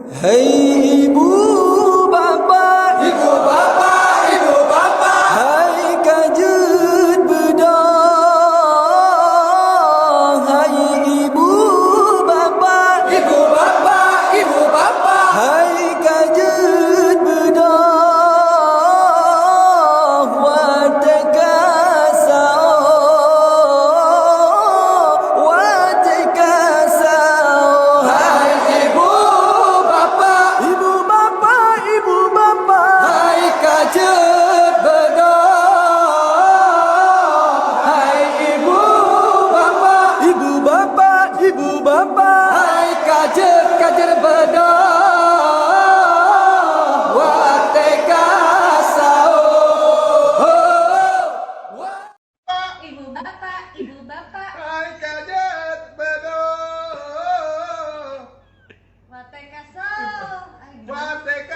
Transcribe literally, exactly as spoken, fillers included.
Hai ibu bapa, ibu bapa, ibu bapa, hai ka jeuet beudôh. Hai ibu bapa, ibu bapa, ibu bapa, hai ka jeuet beudôh. Watèe ka saôh, watèe ka saôh. Hai ibu bapa, ibu bapa, ibu bapa, hai ka jeuet beudôh. Hai ibu bapa, ibu bapa, ibu bapa, hai ka jeuet, ka jeuet beudôh. Watèe ka saôh. Ibu bapa, ibu bapa, hai ka jeuet beudôh. Watèe ka saôh. Watèe ka